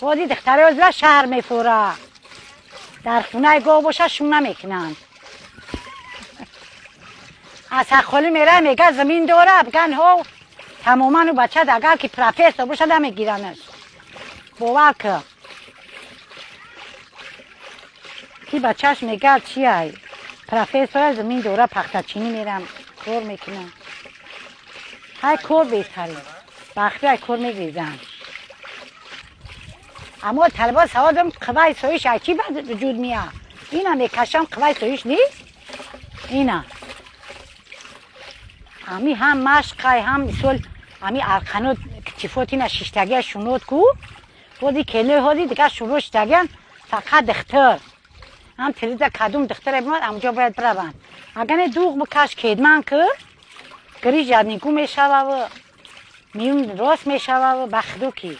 Бози духтари озира шаҳр мефура. Дар хонаи гов боша шум намекунанд. Аз ҳаққоли мера мега замин дора, биган ҳо тамоман у бача агар ки профессор боша намегиранаш. Бовар ки. Ки бачаш мега чи ай? Профессор замин дора, пахтачинӣ мерам, кор мекунам. Ҳай кор беҳтарин. Бахти ай кор мегиризанд. Аммо талаба саводам қувваи соиш ай чӣ вуҷуд меяд? Ина мекашам қувваи соиш нест? Ина. Ами ҳам машқай, ҳам мисол ами арқанот китифот ина шиштагия шунот ку бози келои ҳози дигар шуро шиштагиян фақат духтар. Ҳам телевизор кадум духтаре бимад амҷо бояд бираванд. Агар не дуғ бикаш кедман ки грижа нигу мешававу миюн рост мешававу ба худо ки.